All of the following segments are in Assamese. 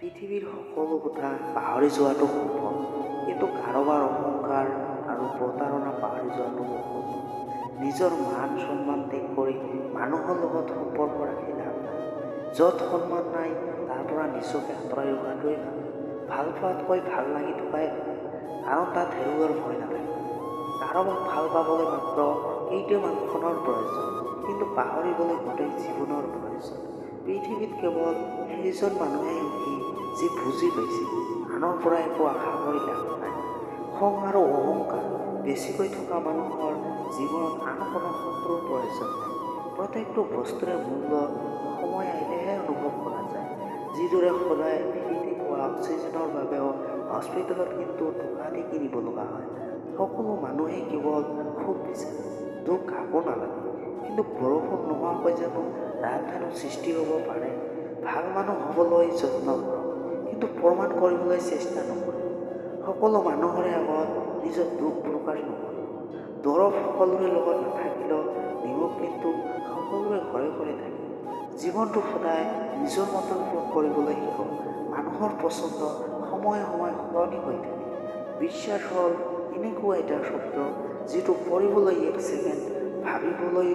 পৃথিৱীৰ সকলো কথা পাহৰি যোৱাটো সম্ভৱ, কিন্তু কাৰোবাৰ অহংকাৰ আৰু প্ৰতাৰণা পাহৰি যোৱাটো অসম্ভৱ। নিজৰ মান সন্মান ত্যাগ কৰি মানুহৰ লগত সম্পৰ্ক ৰাখি লাভ নাই। য'ত সন্মান নাই, তাৰ পৰা নিজকে আঁতৰাই ৰখাটোৱেই ভাল। ভাল পোৱাতকৈ ভাল লাগি থকাই ভাল, কাৰণ তাত হেৰুওৱাৰ ভয় নাথাকে। কাৰোবাক ভাল পাবলৈ মাত্ৰ কেইটামান ক্ষণৰ প্ৰয়োজন, কিন্তু পাহৰিবলৈ গোটেই জীৱনৰ প্ৰয়োজন। পৃথিৱীত কেৱল সেইজন মানুহেই সুখী যি বুজি পাইছে আনৰ পৰা একো আশা কৰি লাভ নাই। খং আৰু অহংকাৰ বেছিকৈ থকা মানুহৰ জীৱনত আন কোনো শত্ৰুৰ প্ৰয়োজন নাই। প্ৰত্যেকটো বস্তুৰে মূল্য সময় আহিলেহে অনুভৱ কৰা যায়। যিদৰে সদায় ফ্ৰীতে পোৱা অক্সিজেনৰ বাবেও হস্পিটেলত কিন্তু টকা দি কিনিব লগা হয়। সকলো মানুহেই কেৱল সুখ বিচাৰে, দুখ কাকো নালাগে। কিন্তু বৰষুণ নোহোৱাকৈ জানো ৰামধেনু সৃষ্টি হ'ব পাৰে? ভাল মানুহ হ'বলৈ যত্ন কৰক, কিন্তু প্ৰমাণ কৰিবলৈ চেষ্টা নকৰিব। সকলো মানুহৰে আগত নিজৰ দুখ প্ৰকাশ নকৰিব। দৰৱ সকলোৰে লগত নাথাকিলেও নিমখ কিন্তু সকলোৰে ঘৰে ঘৰে থাকে। জীৱনটো সদায় নিজৰ মতে উপভোগ কৰিবলৈ শিকক। মানুহৰ পচন্দ সময়ে সময়ে সলনি হৈ থাকে। বিশ্বাস হ'ল এনেকুৱা এটা শব্দ যিটো পঢ়িবলৈ এক ছেকেণ্ড, ভাবিবলৈ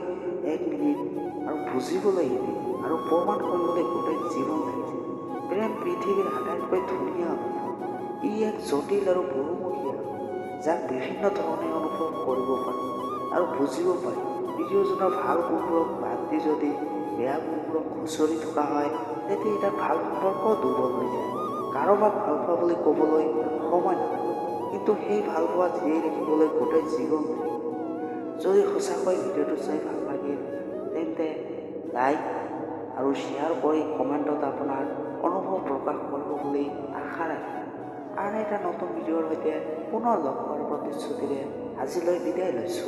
এক মিনিট আৰু বুজিবলৈ এদিন আৰু প্ৰমাণ কৰিবলৈ গোটেই জীৱন লাগি যায়। প্ৰেম পৃথিৱীৰ আটাইতকৈ ধুনীয়া অনুভৱ। ই এক জটিল আৰু বহুমুখী আৱেগ, যাক বিভিন্ন ধৰণে অনুভৱ কৰিব পাৰি আৰু বুজিব পাৰি। প্ৰিয়জনৰ ভাল গুণবোৰক বাদ দি যদি বেয়া গুণবোৰক খুচৰি থকা হয়, তেতিয়া এটা ভাল সম্পৰ্ক দুৰ্বল হৈ যায়। কাৰোবাক ভাল পোৱা বুলি ক'বলৈ সময় নালাগে, কিন্তু সেই ভালপোৱা জীয়াই ৰাখিবলৈ গোটেই জীৱন লাগে। যদি সঁচাকৈ ভিডিঅ'টো চাই ভাল লাগিল, তেন্তে লাইক আৰু শ্বেয়াৰ কৰি কমেণ্টত আপোনাৰ অনুভৱ প্ৰকাশ কৰিব বুলি আশা ৰাখিলোঁ। আন এটা নতুন ভিডিঅ'ৰ সৈতে পুনৰ লগ পোৱাৰ প্ৰতিশ্ৰুতিৰে আজিলৈ বিদায় লৈছোঁ।